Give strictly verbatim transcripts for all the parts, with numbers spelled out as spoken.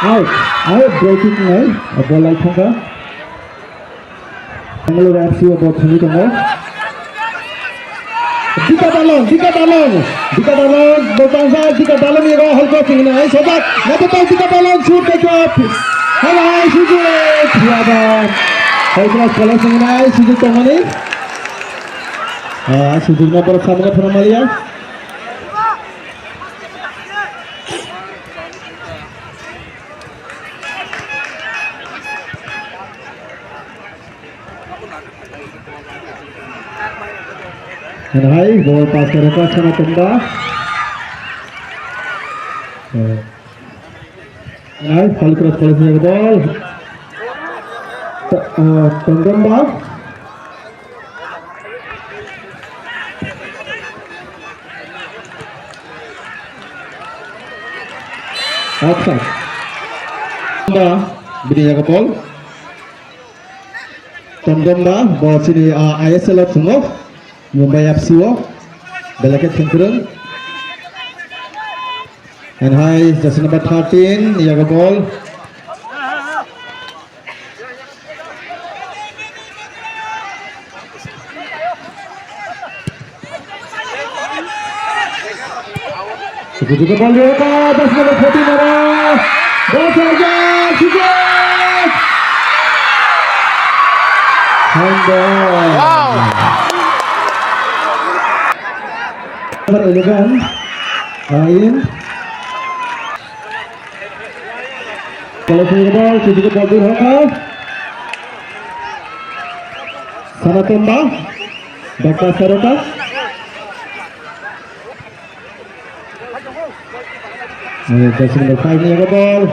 Out, out, goal kick nai, ball lai thangkha. Bangalore F C o ball thangwi tongo. Dika Dalong, Dika Dalong, Dika Dalong, ball tangkha, Dika Dalong ni ro hol ko sing nai, sojak, nato tang Dika Dalong, shoot take off. Hala, ai, sujuk, yaban. Hol ko sing nai, sujuk tongmani. Ah, sujuk na ball samna thana maliya. Hai, ball pass khe rwkha Sana Tomba. Hai, Holy Cross College ni ball. Ta-, ah, Tomba. Offside. Da, bini yago ball. Tomdom da, bo chini, ah, I S L o thungo. Mumbai F C o. Belai khe thwngkwrwng. And hai, jersey number thirteen, yago ball. Suku suku ball dia ka, das number fourteen aro. Ball saja, suku. Handball. Wow. Number eleven, Ain. Kalau suku ball, suku ball dia ka. Sana Tomba, Doctor Saroka. Eh, jersey number five ni yago ball.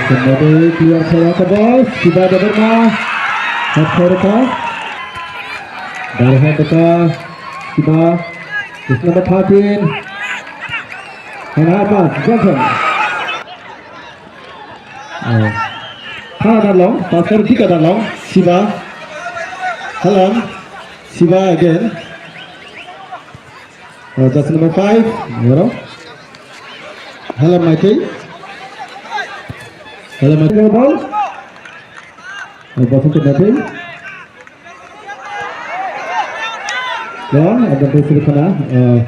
Kemudian keluar saya ke ball, Siba Debbarma. Hot saya ke. Dari hot ke. Siba. Jersey number thirteen. Hana apa? Johnson. Oh. Thana Dalong, pass khe Dika Dalong, Siba. Halam, Siba again. Oh, jersey number five, Yoro. Halam Maithei. Halam Maithei ball. Oh, Basant Maithei. Wrong, advantage rwkha na, uh,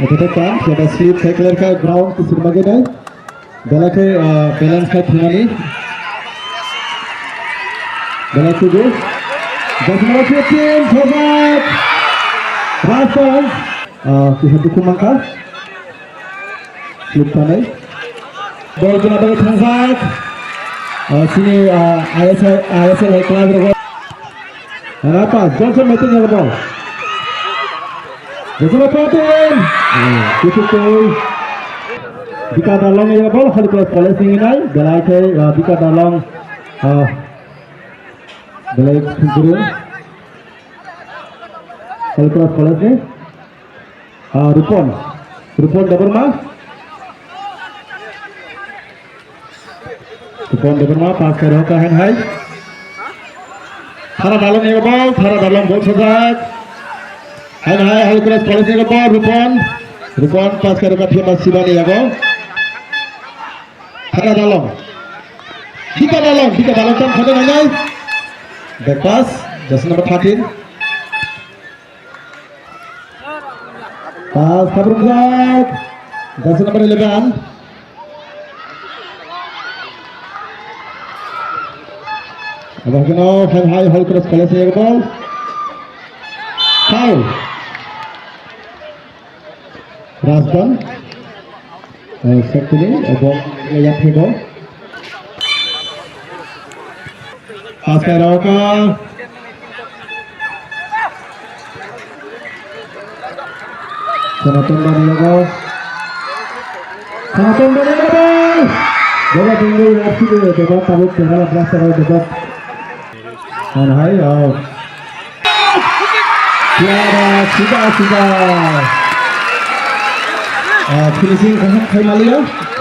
advantage pa, seta slip khai clear kha ground kisir ma gwnai. Belai khe, uh, balance khai thangmani. Belai khe go. Jersey number fifteen, Sojak. Last time, uh, kisa dukhu mankha. Slip tanai. Ball kena bagwi thangjak. Ah, sini, ah, I S L, I S L hai club rogo. Rapa, Johnson meeting ni ball. Johnson meeting. Ah, kitu tu. Dika Dalong ni ball, Holy Cross College ni nai. Belai khe, ah, Dika Dalong, ah, belai khe. Holy Cross College ni. Ah, Rupon. Rupon Debbarma. Rupon Debbarma, pass khai rwkha Hen Hai. Thara Dalong ni ball, Thara Dalong ball sojak. Hen Hai, Holy Cross College ni ball, Rupon. Rupon, pass khai rwkha Phima Siba ni yago. Thara Dalong. Dika Dalong, Dika Dalong tam khade nai nai. Back pass, jersey number thirteen. Pass kabrumjak. Jersey number eleven. Abang keno Hen Hai Holy Cross College ni ball. Foul. Rajban. Eh, Sektini, eh, ball, eh, yang hego. Pass khai rwkha. Sanaton Bani logo. Sanaton Bani logo. Baba Bengal F C de, baba tabuk Kerala Blasters, baba. Hen Hai, oh. Tiara, sida, sida. Ah, finishing kaham khai maliya.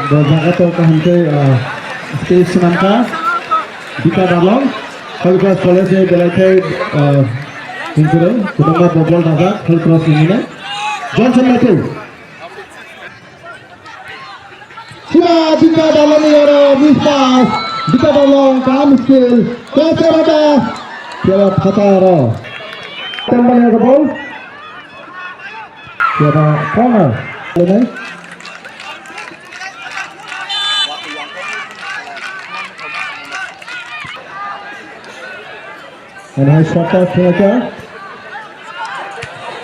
Bo jaga to kaham khe, ah, stage swnam kha. Bika Dalong, Holy Cross College ni belai khe, ah, twinswrwng, kwbangma bobol rajak Holy Cross ni hwnwi. Johnson Matthew. Sima Bika Dalong ni oro miss pass. Bika Dalong kaham skill. Kaya kaya kaya. Kaya phataro. Tembang ya bol. Kaya corner. Ini. And high shot pass to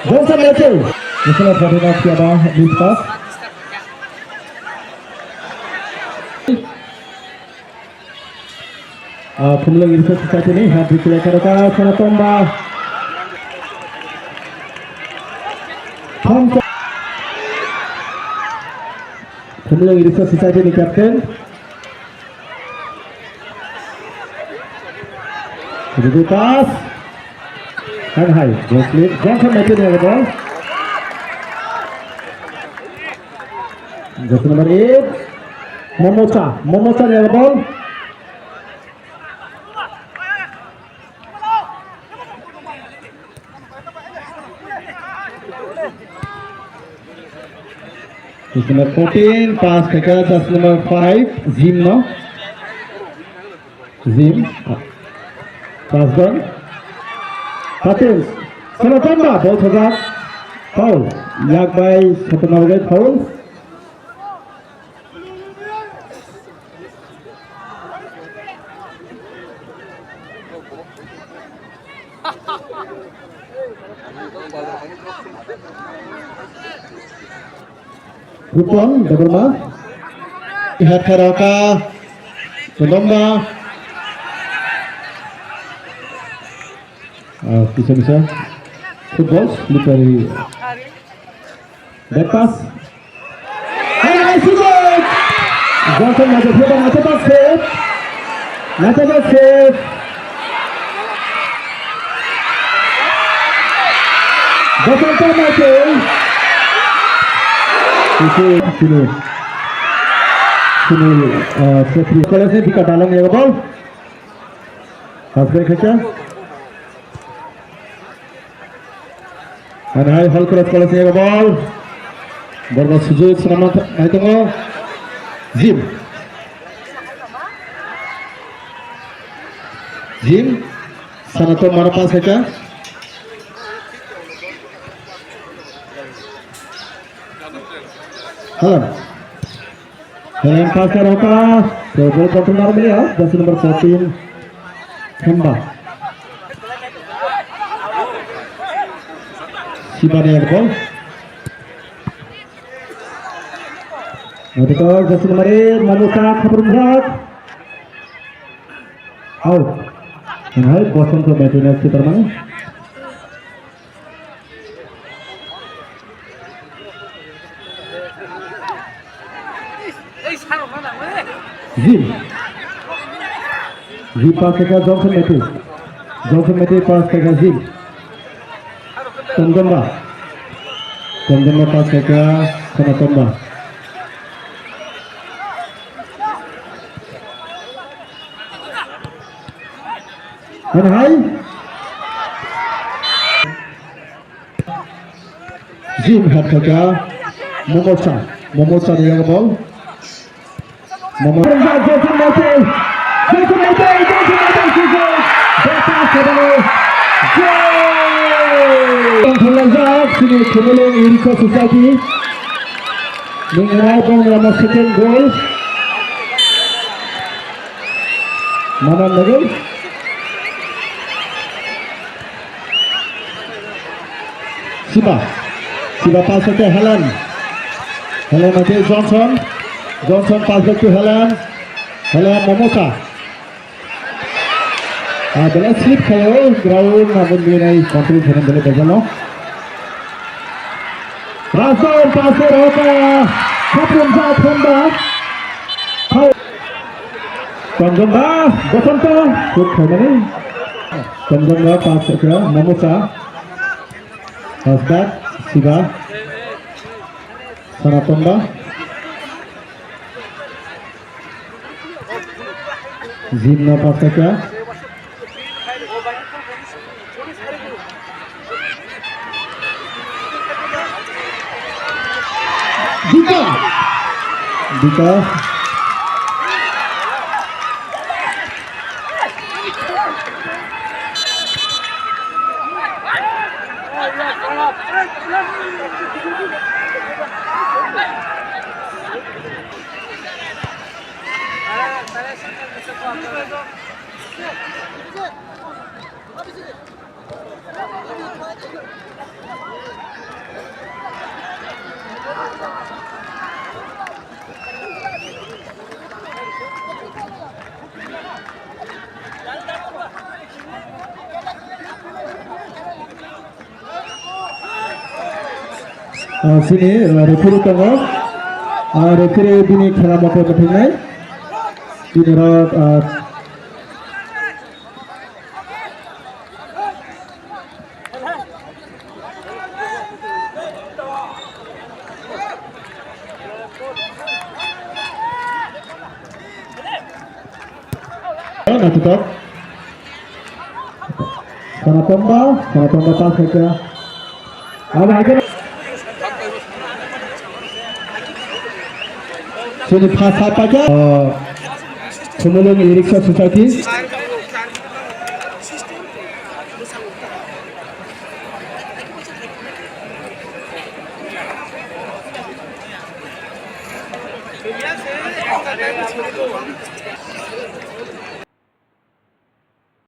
Johnson Matthew. National Federal Fiaba miss pass. Ah, Phumulwng Irkha Society ni hat trick player ka Sanatomba. Phumulwng Irkha Society ni captain. Good pass. And high. Johnson Matthew ni ball. Jersey number eight. Momocha. Momocha ni ball. Jersey number fourteen, pass khaikha, jersey number five, Jim no. Jim, pass don. Patil, Sanatomba, ball thajak. Foul. Yak bai Sanatomba bai foul. Rupon, Debbarma. Hat kharoka. Debbarma. Ah, bisa, bisa. Football, slippery. Back pass. Hai, hai, sujud. Johnson Matthew, save. Matthew save. Johnson Matthew. Sini, sini, sini, eh, safety. Kalau saya buka dalam ya, ball. Pass break khaikha. Ani hai Holy Cross College ni ball. Borok sujud swnamna nai tongo. Jim. Jim. Sanatomba no pass khaikha. Halo. Helen pass karo ka, ke ball control naro mili ya, jersey number fourteen, Themba. Sibani air ball. Nanti kau jersey number eight, Mamusa Khaprumjak. Out. Hai, Bosonto Metunas Superman. Jim. Jim pass khaikha Johnson Matthew. Johnson Matthew pass khaikha Jim. Tomtomba. Tomtomba pass khaikha Sanatomba. Hai, hai. Jim hat khaikha. Momocha. Momocha ni yago ball. Momo. Johnson Matthew. Johnson Matthew. Johnson Matthew. Sujud. Beta sebalo. Goal. Tonthorlajak sini Khumulwng Irkha Society. Nung enai bong rama second goal. Manan lagi. Siba. Siba pass to Helen. Helen again Johnson. Johnson pass back to Helen. Helen Momocha. Ah, bela slip khayo ground na bun binai control khanan bela bejalo. Rason pass to Roka. Kaprum ba Themba. Tonjomba, Bosonto, shoot khaimani. Tonjomba pass kha, Momocha. Pass back, Siba. Sanatomba. Jim no pass kha. Dika. Dika. Ah, sini, ah, referee tongo. Ah, referee bini khela motoi mwthwngnai. Bini rok, ah, Naithotok. Khana Tomba, Khana Tomba pass khaikha. Abo haikhe. Sini pass ha paikha. Oh, Khumulwng E-Rickshaw Society.